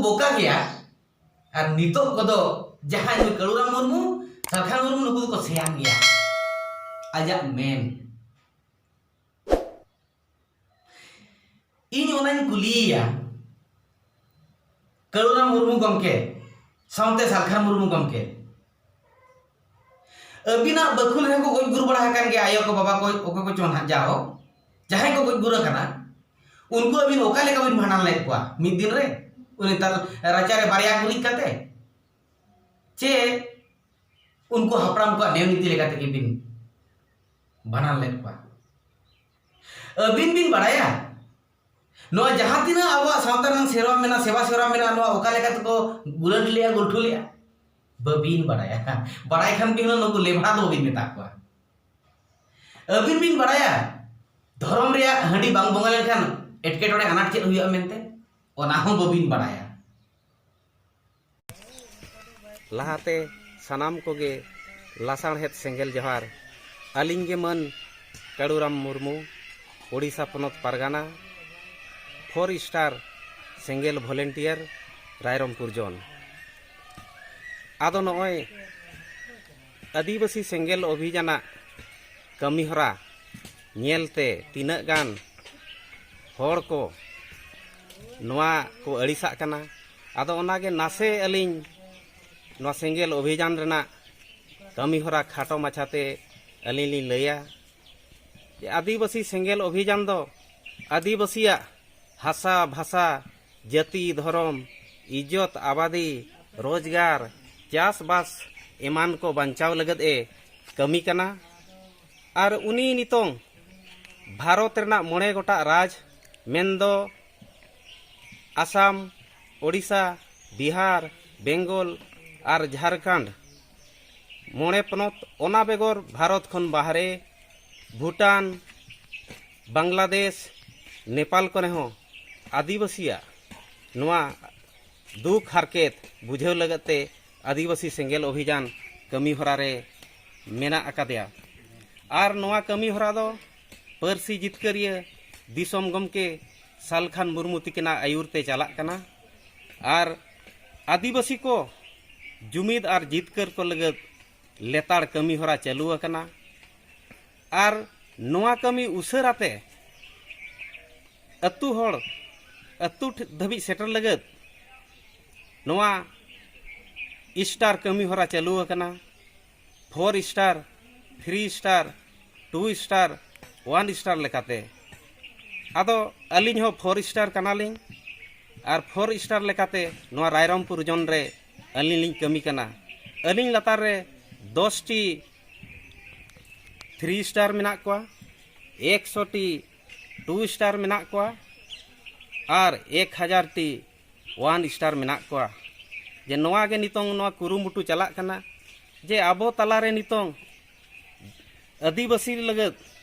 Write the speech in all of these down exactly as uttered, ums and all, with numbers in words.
ᱵᱚᱠᱟ ᱜᱮᱭᱟ᱾ ᱟᱨ ᱱᱤᱛᱚᱜ ᱠᱚᱫᱚ ᱡᱟᱦᱟᱸᱭ ᱱᱩᱭ ᱠᱟᱹᱲᱩᱨᱟᱢ ᱢᱩᱨᱢᱩ, ᱥᱟᱞᱠᱷᱟᱱ ᱢᱩᱨᱢᱩ, ᱱᱩᱠᱩ ᱫᱚᱠᱚ ᱥᱮᱭᱟᱱ ᱜᱮᱭᱟ᱾ ᱟᱡᱟᱜ ᱢᱮᱱ, ᱤᱧ ᱚᱱᱟᱧ ᱠᱩᱞᱤᱭᱮᱭᱟ, ᱠᱟᱹᱲᱩᱨᱟᱢ ᱢᱩᱨᱢᱩ ᱜᱚᱢᱠᱮ ᱥᱟᱶᱛᱮ ᱥᱟᱞᱠᱷᱟᱱ ᱢᱩᱨᱢᱩ ᱜᱚᱢᱠᱮ, ᱟᱹᱵᱤᱱᱟᱜ ᱵᱟᱹᱠᱷᱩᱞ ᱨᱮᱦᱚᱸ ᱠᱚ ᱜᱚᱡ ᱜᱩᱨ ᱵᱟᱲᱟ ᱟᱠᱟᱱ ᱜᱮᱭᱟ, ᱟᱭᱳ ᱠᱚ, ᱵᱟᱵᱟ ᱠᱚ, ᱚᱠᱚᱭ ᱠᱚ ᱪᱚᱝ ᱦᱟᱸᱜ, ᱡᱟᱦᱳ, ᱡᱟᱦᱟᱸᱭ ᱠᱚ ᱜᱚᱡ ᱜᱩᱨ ᱟᱠᱟᱱᱟ, ᱩᱱᱠᱩ ᱟᱹᱵᱤᱱ ᱚᱠᱟ ᱞᱮᱠᱟ ᱵᱤᱱ ᱵᱷᱟᱸᱰᱟᱱ ᱞᱮᱫ ᱠᱚᱣᱟ ᱢᱤᱫ ᱫᱤᱱ ᱨᱮ? ᱩᱱᱤ ᱛᱟᱞ-, ᱨᱟᱪᱟᱨᱮ ᱵᱟᱨᱭᱟ ᱜᱩᱨᱤᱡ ᱠᱟᱛᱮ, ᱪᱮ ᱩᱱᱠᱩ ᱦᱟᱯᱲᱟᱢ ᱠᱚᱣᱟᱜ ᱱᱮᱭᱚ ᱱᱤᱛᱤ ᱞᱮᱠᱟ ᱛᱮᱜᱮ ᱵᱤᱱ ᱵᱷᱟᱸᱰᱟᱱ ᱞᱮᱫ ᱠᱚᱣᱟ? ᱟᱹᱵᱤᱱ ᱵᱤᱱ ᱵᱟᱲᱟᱭᱟ, ᱱᱚᱣᱟ ᱡᱟᱦᱟᱸ ᱛᱤᱱᱟᱹᱜ ᱟᱵᱚᱣᱟᱜ ᱥᱟᱶᱛᱟ ᱨᱮᱱᱟᱜ ᱥᱮᱨᱣᱟ ᱢᱮᱱᱟᱜᱼᱟ, ᱥᱮᱵᱟ ᱥᱮᱨᱣᱟ ᱢᱮᱱᱟᱜᱼᱟ, ᱱᱚᱣᱟ ᱚᱠᱟ ᱞᱮᱠᱟ ᱛᱮᱠᱚ ᱜᱩᱞᱟᱹᱴ ᱞᱮᱜᱼᱟ, ᱜᱩᱞᱴᱷᱩ ᱞᱮᱜᱼᱟ? ᱵᱟᱹᱵᱤᱱ ᱵᱟᱲᱟᱭᱟ᱾ ᱵᱟᱲᱟᱭ ᱠᱷᱟᱱ ᱵᱤᱱ ᱦᱩᱱᱟᱹᱝ ᱱᱩᱠᱩ ᱞᱮᱵᱷᱲᱟ ᱫᱚ ᱵᱟᱹᱵᱤᱱ ᱢᱮᱛᱟ ᱠᱚᱣᱟ᱾ ᱟᱹᱵᱤᱱ ᱵᱤᱱ ᱵᱟᱲᱟᱭᱟ, ᱫᱷᱚᱨᱚᱢ ᱨᱮᱭᱟᱜ ᱦᱟᱺᱰᱤ ᱵᱟᱝ ᱵᱚᱸᱜᱟ ᱞᱮᱱᱠᱷᱟᱱ ᱮᱴᱠᱮᱴᱚᱬᱮ ᱟᱱᱟᱴ ᱪᱮᱫ ᱦᱩᱭᱩᱜᱼᱟ ᱢᱮᱱᱛᱮ? ᱚᱱᱟ ᱦᱚᱸ ᱵᱟᱹᱵᱤᱱ ᱵᱟᱲᱟᱭᱟ᱾ ᱞᱟᱦᱟᱛᱮ ᱥᱟᱱᱟᱢ ᱠᱚᱜᱮ ᱞᱟᱥᱟᱬᱦᱮᱫ ᱥᱮᱸᱜᱮᱞ ᱡᱚᱦᱟᱨ᱾ ᱟᱹᱞᱤᱧ ᱜᱮ ᱢᱟᱹᱱ ᱠᱟᱹᱲᱩᱨᱟᱢ ᱢᱩᱨᱢᱩ, ᱳᱰᱤᱥᱟ ᱯᱚᱱᱚᱛ ᱯᱟᱨᱜᱟᱱᱟ, ᱯᱷᱳᱨ ᱥᱴᱟᱨ ᱥᱮᱸᱜᱮᱞ ᱵᱷᱚᱞᱮᱱᱴᱤᱭᱟᱨ, ᱨᱟᱭᱨᱚᱝᱯᱩᱨ ᱡᱳᱱ᱾ ᱟᱫᱚ ᱱᱚᱜᱼᱚᱭ ᱟᱹᱫᱤᱵᱟᱹᱥᱤ ᱥᱮᱸᱜᱮᱞ ᱚᱵᱷᱤᱡᱟᱱᱟᱜ ᱠᱟᱹᱢᱤᱦᱚᱨᱟ ᱧᱮᱞᱛᱮ ᱛᱤᱱᱟᱹᱜ ᱜᱟᱱ ᱦᱚᱲ ᱠᱚ ᱱᱚᱣᱟ ᱠᱚ ᱟᱹᱲᱤᱥᱟᱜ ᱠᱟᱱᱟ᱾ ᱟᱫᱚ ᱚᱱᱟᱜᱮ ᱱᱟᱥᱮ ᱟᱹᱞᱤᱧ ᱱᱚᱣᱟ ᱥᱮᱸᱜᱮᱞ ᱚᱵᱷᱤᱡᱟᱱ ᱨᱮᱱᱟᱜ ᱠᱟᱹᱢᱤᱦᱚᱨᱟ ᱠᱷᱟᱴᱚ ᱢᱟᱪᱷᱟᱛᱮ ᱟᱹᱞᱤᱧ ᱞᱤᱧ ᱞᱟᱹᱭᱟ᱾ ᱡᱮ ᱟᱹᱫᱤᱵᱟᱹᱥᱤ ᱥᱮᱸᱜᱮᱞ ᱚᱵᱷᱤᱡᱟᱱ ᱫᱚ ᱟᱹᱫᱤᱵᱟᱹᱥᱤᱭᱟᱜ ᱦᱟᱥᱟ, ᱵᱷᱟᱥᱟ, ᱡᱟᱹᱛᱤ, ᱫᱷᱚᱨᱚᱢ, ᱤᱡᱽᱡᱚᱛ, ᱟᱵᱟᱫᱤ, ᱨᱳᱡᱽᱜᱟᱨ, ᱪᱟᱥᱵᱟᱥ ᱮᱢᱟᱱ ᱠᱚ ᱵᱟᱧᱪᱟᱣ ᱞᱟᱹᱜᱤᱫ ᱮ ᱠᱟᱹᱢᱤ ᱠᱟᱱᱟ᱾ ᱟᱨ ᱩᱱᱤ ᱱᱤᱛᱚᱝ ᱵᱷᱟᱨᱚᱛ ᱨᱮᱱᱟᱜ ᱢᱚᱬᱮ ᱜᱚᱴᱟᱜ ᱨᱟᱡᱽ, ᱢᱮᱱᱫᱚ ᱟᱥᱟᱢ, ᱳᱰᱤᱥᱟ, ᱵᱤᱦᱟᱨ, ᱵᱮᱝᱜᱚᱞ ᱟᱨ ᱡᱷᱟᱲᱠᱷᱚᱸᱰ, ᱢᱚᱬᱮ ᱯᱚᱱᱚᱛ, ᱚᱱᱟ ᱵᱮᱜᱚᱨ ᱵᱷᱟᱨᱚᱛ ᱠᱷᱚᱱ ᱵᱟᱦᱨᱮ ᱵᱷᱩᱴᱟᱱ, ᱵᱟᱝᱞᱟᱫᱮᱥ, ᱱᱮᱯᱟᱞ ᱠᱚᱨᱮ ᱦᱚᱸ ᱟᱹᱫᱤᱵᱟᱹᱥᱤᱭᱟᱜ ᱱᱚᱣᱟ ᱫᱩᱠ ᱦᱟᱨᱠᱮᱛ ᱵᱩᱡᱷᱟᱹᱣ ᱞᱟᱹᱜᱤᱫ ᱛᱮ ᱟᱹᱫᱤᱵᱟᱹᱥᱤ ᱥᱮᱸᱜᱮᱞ ᱚᱵᱷᱤᱡᱟᱱ ᱠᱟᱹᱢᱤ ᱦᱚᱨᱟ ᱨᱮ ᱢᱮᱱᱟᱜ ᱟᱠᱟᱫᱮᱭᱟ᱾ ᱟᱨ ᱱᱚᱣᱟ ᱠᱟᱹᱢᱤ ᱦᱚᱨᱟ ᱫᱚ ᱯᱟᱹᱨᱥᱤ ᱡᱤᱛᱠᱟᱹᱨᱤᱭᱟᱹ ᱫᱤᱥᱚᱢ ᱜᱚᱢᱠᱮ ᱥᱟᱞᱠᱷᱟᱱ ᱢᱩᱨᱢᱩ ᱛᱤᱠᱤᱱᱟᱜ ᱟᱹᱭᱩᱨ ᱛᱮ ᱪᱟᱞᱟᱜ ᱠᱟᱱᱟ᱾ ᱟᱨ ᱟᱹᱫᱤᱵᱟᱹᱥᱤ ᱠᱚ ᱡᱩᱢᱤᱫ ᱟᱨ ᱡᱤᱛᱠᱟᱹᱨ ᱠᱚ ᱞᱟᱹᱜᱤᱫ ᱞᱮᱛᱟᱲ ᱠᱟᱹᱢᱤ ᱦᱚᱨᱟ ᱪᱟᱹᱞᱩ ᱟᱠᱟᱱᱟ᱾ ᱟᱨ ᱱᱚᱣᱟ ᱠᱟᱹᱢᱤ ᱩᱥᱟᱹᱨᱟ ᱛᱮ ᱟᱹᱛᱩ ᱦᱚᱲ ᱟᱹᱛᱩ ᱴᱷᱮ- ᱫᱷᱟᱹᱵᱤᱡ ᱥᱮᱴᱮᱨ ᱞᱟᱹᱜᱤᱫ ᱱᱚᱣᱟ ᱥᱴᱟᱨ ᱠᱟᱹᱢᱤ ᱦᱚᱨᱟ ᱪᱟᱹᱞᱩ ᱟᱠᱟᱱᱟ᱾ Four star, three star, two star, one star ᱞᱮᱠᱟᱛᱮ᱾ ᱟᱫᱚ ᱟᱹᱞᱤᱧ ᱦᱚᱸ ᱯᱷᱳᱨ ᱥᱴᱟᱨ ᱠᱟᱱᱟᱞᱤᱧ᱾ ᱟᱨ ᱯᱷᱳᱨ ᱥᱴᱟᱨ ᱞᱮᱠᱟᱛᱮ ᱱᱚᱣᱟ ᱨᱟᱭᱨᱚᱝᱯᱩᱨ ᱡᱳᱱ ᱨᱮ ᱟᱹᱞᱤᱧ ᱞᱤᱧ ᱠᱟᱹᱢᱤ ᱠᱟᱱᱟ᱾ ᱟᱹᱞᱤᱧ ᱞᱟᱛᱟᱨ ᱨᱮ ᱫᱚᱥ ᱴᱤ ᱛᱷᱨᱤ ᱥᱴᱟᱨ ᱢᱮᱱᱟᱜ ᱠᱚᱣᱟ, ᱮᱠᱥᱚ ᱴᱤ ᱴᱩ ᱥᱴᱟᱨ ᱢᱮᱱᱟᱜ ᱠᱚᱣᱟ ᱟᱨ ᱮᱠ ᱦᱟᱡᱟᱨ ᱴᱤ ᱳᱣᱟᱱ ᱥᱴᱟᱨ ᱢᱮᱱᱟᱜ ᱠᱚᱣᱟ᱾ ᱡᱮ ᱱᱚᱣᱟ ᱜᱮ ᱱᱤᱛᱚᱝ ᱱᱚᱣᱟ ᱠᱩᱨᱩᱢᱩᱴᱩ ᱪᱟᱞᱟᱜ ᱠᱟᱱᱟ ᱡᱮ ᱟᱵᱚ ᱛᱟᱞᱟᱨᱮ ᱱᱤᱛᱚᱝ ᱟᱹᱫᱤᱵᱟᱹᱥᱤ ᱞᱟᱹᱜᱤᱫ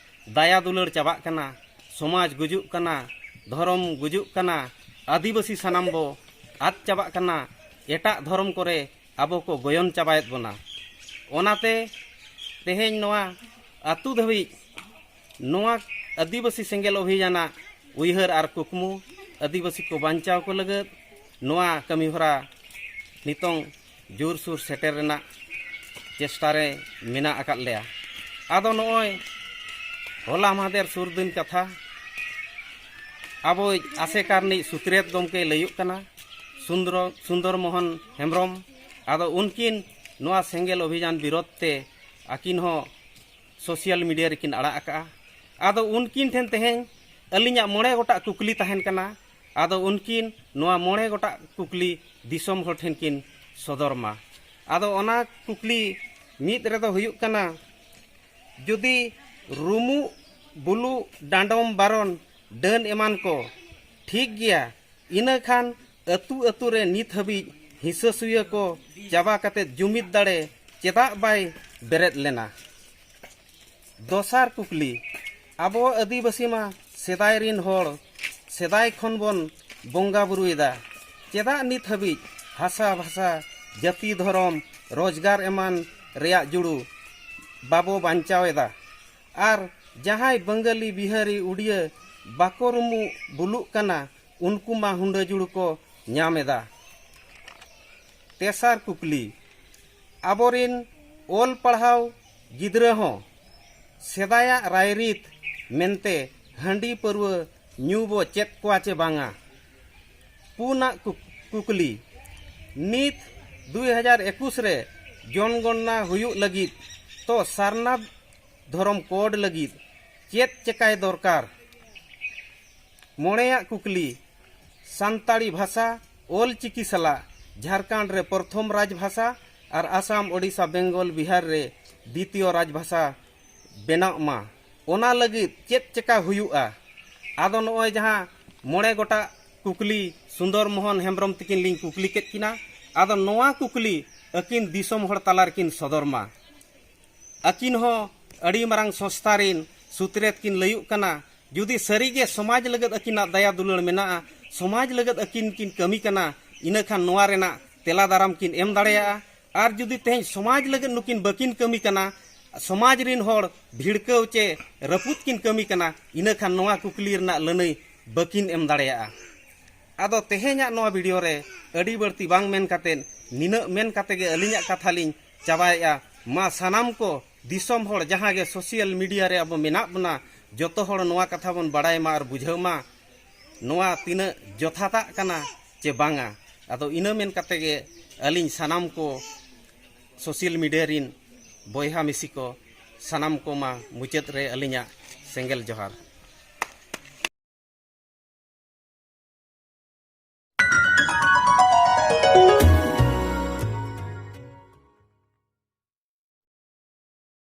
ᱫᱟᱭᱟ ᱫᱩᱞᱟᱹᱲ ᱪᱟᱵᱟᱜ ᱠᱟᱱᱟ, ᱥᱚᱢᱟᱡᱽ ᱜᱩᱡᱩᱜ ᱠᱟᱱᱟ, ᱫᱷᱚᱨᱚᱢ ᱜᱩᱡᱩᱜ ᱠᱟᱱᱟ, ᱟᱹᱫᱤᱵᱟᱹᱥᱤ ᱥᱟᱱᱟᱢ ᱵᱚ ᱟᱫ ᱪᱟᱵᱟᱜ ᱠᱟᱱᱟ, ᱮᱴᱟᱜ ᱫᱷᱚᱨᱚᱢ ᱠᱚᱨᱮ ᱟᱵᱚ ᱠᱚ ᱜᱚᱭᱚᱱ ᱪᱟᱵᱟᱭᱮᱫ ᱵᱚᱱᱟ᱾ ᱚᱱᱟᱛᱮ ᱛᱮᱦᱮᱧ ᱱᱚᱣᱟ ᱟᱹᱛᱩ ᱫᱷᱟᱹᱵᱤᱡ ᱱᱚᱣᱟ ᱟᱹᱫᱤᱵᱟᱹᱥᱤ ᱥᱮᱸᱜᱮᱞ ᱚᱵᱷᱤᱭᱟᱱᱟᱜ ᱩᱭᱦᱟᱹᱨ ᱟᱨ ᱠᱩᱠᱢᱩ, ᱟᱹᱫᱤᱵᱟᱹᱥᱤ ᱠᱚ ᱵᱟᱧᱪᱟᱣ ᱠᱚ ᱞᱟᱹᱜᱤᱫ ᱱᱚᱣᱟ ᱠᱟᱹᱢᱤᱦᱚᱨᱟ ᱱᱤᱛᱚᱝ ᱡᱳᱨᱥᱳᱨ ᱥᱮᱴᱮᱨ ᱨᱮᱱᱟᱜ ᱪᱮᱥᱴᱟ ᱨᱮ ᱢᱮᱱᱟᱜ ᱟᱠᱟᱫ ᱞᱮᱭᱟ᱾ ᱟᱫᱚ ᱱᱚᱜᱼᱚᱭ ᱦᱚᱞᱟ ᱢᱟᱦᱫᱮᱨ ᱥᱩᱨ ᱫᱤᱱ ᱠᱟᱛᱷᱟ, ᱟᱵᱚᱭᱤᱡ ᱟᱥᱮᱠᱟ ᱨᱤᱱᱤᱡ ᱥᱩᱛᱨᱮᱛ ᱜᱚᱢᱠᱮᱭ ᱞᱟᱹᱭᱚᱜ ᱠᱟᱱᱟ, ᱥᱩᱱᱫᱨᱚ-, ᱥᱩᱱᱫᱚᱨ ᱢᱳᱦᱚᱱ ᱦᱮᱢᱵᱨᱚᱢ᱾ ᱟᱫᱚ ᱩᱱᱠᱤᱱ ᱱᱚᱣᱟ ᱥᱮᱸᱜᱮᱞ ᱚᱵᱷᱤᱡᱟᱱ ᱵᱤᱨᱳᱫᱷ ᱛᱮ ᱟᱹᱠᱤᱱ ᱦᱚᱸ ᱥᱳᱥᱟᱞ ᱢᱤᱰᱤᱭᱟ ᱨᱮᱠᱤᱱ ᱟᱲᱟᱜ ᱟᱠᱟᱫᱼᱟ᱾ ᱟᱫᱚ ᱩᱱᱠᱤᱱ ᱴᱷᱮᱱ ᱛᱮᱦᱮᱧ ᱟᱹᱞᱤᱧᱟᱜ ᱢᱚᱬᱮ ᱜᱚᱴᱟᱜ ᱠᱩᱠᱞᱤ ᱛᱟᱦᱮᱱ ᱠᱟᱱᱟ᱾ ᱟᱫᱚ ᱩᱱᱠᱤᱱ ᱱᱚᱣᱟ ᱢᱚᱬᱮ ᱜᱚᱴᱟᱜ ᱠᱩᱠᱞᱤ ᱫᱤᱥᱚᱢ ᱦᱚᱲ ᱴᱷᱮᱱ ᱠᱤᱱ ᱥᱚᱫᱚᱨ ᱢᱟ᱾ ᱟᱫᱚ ᱚᱱᱟ ᱠᱩᱠᱞᱤ ᱢᱤᱫ ᱨᱮᱫᱚ ᱦᱩᱭᱩᱜ ᱠᱟᱱᱟ, ᱡᱩᱫᱤ ᱨᱩᱢᱩᱜ, ᱵᱩᱞᱩᱜ, ᱰᱟᱸᱰᱚᱢ, ᱵᱟᱨᱚᱱ, ᱰᱟᱹᱱ ᱮᱢᱟᱱ ᱠᱚ ᱴᱷᱤᱠ ᱜᱮᱭᱟ, ᱤᱱᱟᱹ ᱠᱷᱟᱱ ᱟᱹᱛᱩ ᱟᱹᱛᱩ ᱨᱮ ᱱᱤᱛ ᱦᱟᱹᱵᱤᱡ ᱦᱤᱸᱥᱟᱹ ᱥᱩᱭᱟᱹ ᱠᱚ ᱪᱟᱵᱟ ᱠᱟᱛᱮ ᱡᱩᱢᱤᱫ ᱫᱟᱲᱮ ᱪᱮᱫᱟᱜ ᱵᱟᱭ ᱵᱮᱨᱮᱫ ᱞᱮᱱᱟ? ᱫᱚᱥᱟᱨ ᱠᱩᱠᱞᱤ, ᱟᱵᱚ ᱟᱹᱫᱤᱵᱟᱹᱥᱤ ᱢᱟ ᱥᱮᱫᱟᱭ ᱨᱤᱱ ᱦᱚᱲ ᱥᱮᱫᱟᱭ ᱠᱷᱚᱱ ᱵᱚᱱ ᱵᱚᱸᱜᱟ ᱵᱩᱨᱩᱭᱮᱫᱟ, ᱪᱮᱫᱟᱜ ᱱᱤᱛ ᱦᱟᱹᱵᱤᱡ ᱦᱟᱥᱟ ᱵᱷᱟᱥᱟ, ᱡᱟᱹᱛᱤ, ᱫᱷᱚᱨᱚᱢ, ᱨᱳᱡᱽᱜᱟᱨ ᱮᱢᱟᱱ ᱨᱮᱭᱟᱜ ᱡᱩᱲᱩ ᱵᱟᱵᱚ ᱵᱟᱧᱪᱟᱣ ᱮᱫᱟ? ᱟᱨ ᱡᱟᱦᱟᱸᱭ ᱵᱟᱝᱜᱟᱞᱤ, ᱵᱤᱦᱟᱨᱤ, ᱩᱰᱤᱭᱟᱹ ᱵᱟᱠᱚ ᱨᱩᱢᱩᱜ ᱵᱩᱞᱩᱜ ᱠᱟᱱᱟ, ᱩᱱᱠᱩ ᱢᱟ ᱦᱩᱸᱰᱟᱹ ᱡᱩᱲᱩ ᱠᱚ ᱧᱟᱢ ᱮᱫᱟ᱾ ᱛᱮᱥᱟᱨ ᱠᱩᱠᱞᱤ, ᱟᱵᱚᱨᱤᱱ ᱚᱞ ᱯᱟᱲᱦᱟᱣ ᱜᱤᱫᱽᱨᱟᱹ ᱦᱚᱸ ᱥᱮᱫᱟᱭᱟᱜ ᱨᱟᱭᱨᱤᱛ ᱢᱮᱱᱛᱮ ᱦᱟᱺᱰᱤ ᱯᱟᱹᱨᱣᱟᱹ ᱧᱩ ᱵᱚ ᱪᱮᱫ ᱠᱚᱣᱟ ᱪᱮ ᱵᱟᱝᱟ? ᱯᱩᱱᱟᱜ ᱠᱩᱠ-, ᱠᱩᱠᱞᱤ, ᱱᱤᱛ ᱫᱩᱭ ᱦᱟᱡᱟᱨ ᱮᱠᱩᱥ ᱨᱮ ᱡᱚᱱᱜᱚᱱᱱᱟ ᱦᱩᱭᱩᱜ ᱞᱟᱹᱜᱤᱫ ᱛᱚ ᱥᱟᱨᱱᱟ ᱫᱷᱚᱨᱚᱢ ᱠᱳᱰ ᱞᱟᱹᱜᱤᱫ ᱪᱮᱫ ᱪᱮᱠᱟᱭ ᱫᱚᱨᱠᱟᱨ? ᱢᱚᱬᱮᱭᱟᱜ ᱠᱩᱠᱞᱤ, ᱥᱟᱱᱛᱟᱲᱤ ᱵᱷᱟᱥᱟ ᱚᱞ ᱪᱤᱠᱤ ᱥᱟᱞᱟᱜ ᱡᱷᱟᱲᱠᱷᱚᱸᱰ ᱨᱮ ᱯᱨᱚᱛᱷᱚᱢ ᱨᱟᱡᱽ ᱵᱷᱟᱥᱟ ᱟᱨ ᱟᱥᱟᱢ, ᱳᱰᱤᱥᱟ, ᱵᱮᱝᱜᱚᱞ, ᱵᱤᱦᱟᱨ ᱨᱮ ᱫᱤᱛᱤᱭᱚ ᱨᱟᱡᱽ ᱵᱷᱟᱥᱟ ᱵᱮᱱᱟᱜ ᱢᱟ, ᱚᱱᱟ ᱞᱟᱹᱜᱤᱫ ᱪᱮᱫ ᱪᱮᱠᱟ ᱦᱩᱭᱩᱜᱼᱟ? ᱟᱫᱚ ᱱᱚᱜᱼᱚᱭ ᱡᱟᱦᱟᱸ ᱢᱚᱬᱮ ᱜᱚᱴᱟᱜ ᱠᱩᱠᱞᱤ ᱥᱩᱱᱫᱚᱨ ᱢᱳᱦᱚᱱ ᱦᱮᱢᱵᱨᱚᱢ ᱛᱤᱠᱤᱱ ᱞᱤᱧ ᱠᱩᱠᱞᱤ ᱠᱮᱫ ᱠᱤᱱᱟ, ᱟᱫᱚ ᱱᱚᱣᱟ ᱠᱩᱠᱞᱤ ᱟᱹᱠᱤᱱ ᱫᱤᱥᱚᱢ ᱦᱚᱲ ᱛᱟᱞᱟ ᱨᱮᱠᱤᱱ ᱥᱚᱫᱚᱨ ᱢᱟ᱾ ᱟᱹᱠᱤᱱ ᱦᱚᱸ ᱟᱹᱰᱤ ᱢᱟᱨᱟᱝ ᱥᱚᱝᱥᱛᱷᱟ ᱨᱤᱱ ᱥᱩᱛᱨᱮᱛ ᱠᱤᱱ ᱞᱟᱹᱭᱩᱜ ᱠᱟᱱᱟ᱾ ᱡᱩᱫᱤ ᱥᱟᱹᱨᱤᱜᱮ ᱥᱚᱢᱟᱡᱽ ᱞᱟᱹᱜᱤᱫ ᱟᱹᱠᱤᱱᱟᱜ ᱫᱟᱭᱟ ᱫᱩᱞᱟᱹᱲ ᱢᱮᱱᱟᱜᱼᱟ, ᱥᱚᱢᱟᱡᱽ ᱞᱟᱹᱜᱤᱫ ᱟᱹᱠᱤᱱ ᱠᱤᱱ ᱠᱟᱹᱢᱤ ᱠᱟᱱᱟ, ᱤᱱᱟᱹᱠᱷᱟᱱ ᱱᱚᱣᱟ ᱨᱮᱱᱟᱜ ᱛᱮᱞᱟ ᱫᱟᱨᱟᱢ ᱠᱤᱱ ᱮᱢ ᱫᱟᱲᱮᱭᱟᱜᱼᱟ᱾ ᱟᱨ ᱡᱩᱫᱤ ᱛᱮᱦᱮᱧ ᱥᱚᱢᱟᱡᱽ ᱞᱟᱹᱜᱤᱫ ᱱᱩᱠᱤᱱ ᱵᱟᱹᱠᱤᱱ ᱠᱟᱹᱢᱤ ᱠᱟᱱᱟ, ᱥᱚᱢᱟᱡᱽ ᱨᱤᱱ ᱦᱚᱲ ᱵᱷᱤᱲᱠᱟᱹᱣ ᱪᱮ ᱨᱟᱹᱯᱩᱫ ᱠᱤᱱ ᱠᱟᱹᱢᱤ ᱠᱟᱱᱟ, ᱤᱱᱟᱹᱠᱷᱟᱱ ᱱᱚᱣᱟ ᱠᱩᱠᱞᱤ ᱨᱮᱱᱟᱜ ᱞᱟᱹᱱᱟᱹᱭ ᱵᱟᱹᱠᱤᱱ ᱮᱢ ᱫᱟᱲᱮᱭᱟᱜᱼᱟ᱾ ᱟᱫᱚ ᱛᱮᱦᱮᱧᱟᱜ ᱱᱚᱣᱟ ᱵᱷᱤᱰᱤᱭᱳ ᱨᱮ ᱟᱹᱰᱤ ᱵᱟᱹᱲᱛᱤ ᱵᱟᱝ ᱢᱮᱱ ᱠᱟᱛᱮᱫ, ᱱᱤᱱᱟᱹᱜ ᱢᱮᱱ ᱠᱟᱛᱮ ᱜᱮ ᱟᱹᱞᱤᱧᱟᱜ ᱠᱟᱛᱷᱟ ᱞᱤᱧ ᱪᱟᱵᱟᱭᱮᱫᱼᱟ᱾ ᱢᱟ ᱥᱟᱱᱟᱢ ᱠᱚ ᱫᱤᱥᱚᱢ ᱦᱚᱲ ᱡᱟᱦᱟᱸ ᱜᱮ ᱥᱳᱥᱤᱭᱟᱞ ᱢᱤᱰᱤᱭᱟ ᱨᱮ ᱟᱵᱚ ᱢᱮᱱᱟᱜ ᱵᱚᱱᱟ, ᱡᱚᱛᱚ ᱦᱚᱲ ᱱᱚᱣᱟ ᱠᱟᱛᱷᱟ ᱵᱚᱱ ᱵᱟᱲᱟᱭ ᱢᱟ ᱟᱨ ᱵᱩᱡᱷᱟᱹᱣ ᱢᱟ, ᱱᱚᱣᱟ ᱛᱤᱱᱟᱹᱜ ᱡᱚᱛᱷᱟᱛᱟᱜ ᱠᱟᱱᱟ ᱪᱮ ᱵᱟᱝᱟ᱾ ᱟᱫᱚ ᱤᱱᱟᱹ ᱢᱮᱱ ᱠᱟᱛᱮ ᱜᱮ ᱟᱹᱞᱤᱧ ᱥᱟᱱᱟᱢ ᱠᱚ ᱥᱳᱥᱤᱭᱟᱞ ᱢᱤᱰᱤᱭᱟ ᱨᱤᱱ ᱵᱚᱭᱦᱟ ᱢᱤᱥᱤ ᱠᱚ ᱥᱟᱱᱟᱢ ᱠᱚ ᱢᱟ ᱢᱩᱪᱟᱹᱫ ᱨᱮ ᱟᱹᱞᱤᱧᱟᱜ ᱥᱮᱸᱜᱮᱞ ᱡᱚᱦᱟᱨ᱾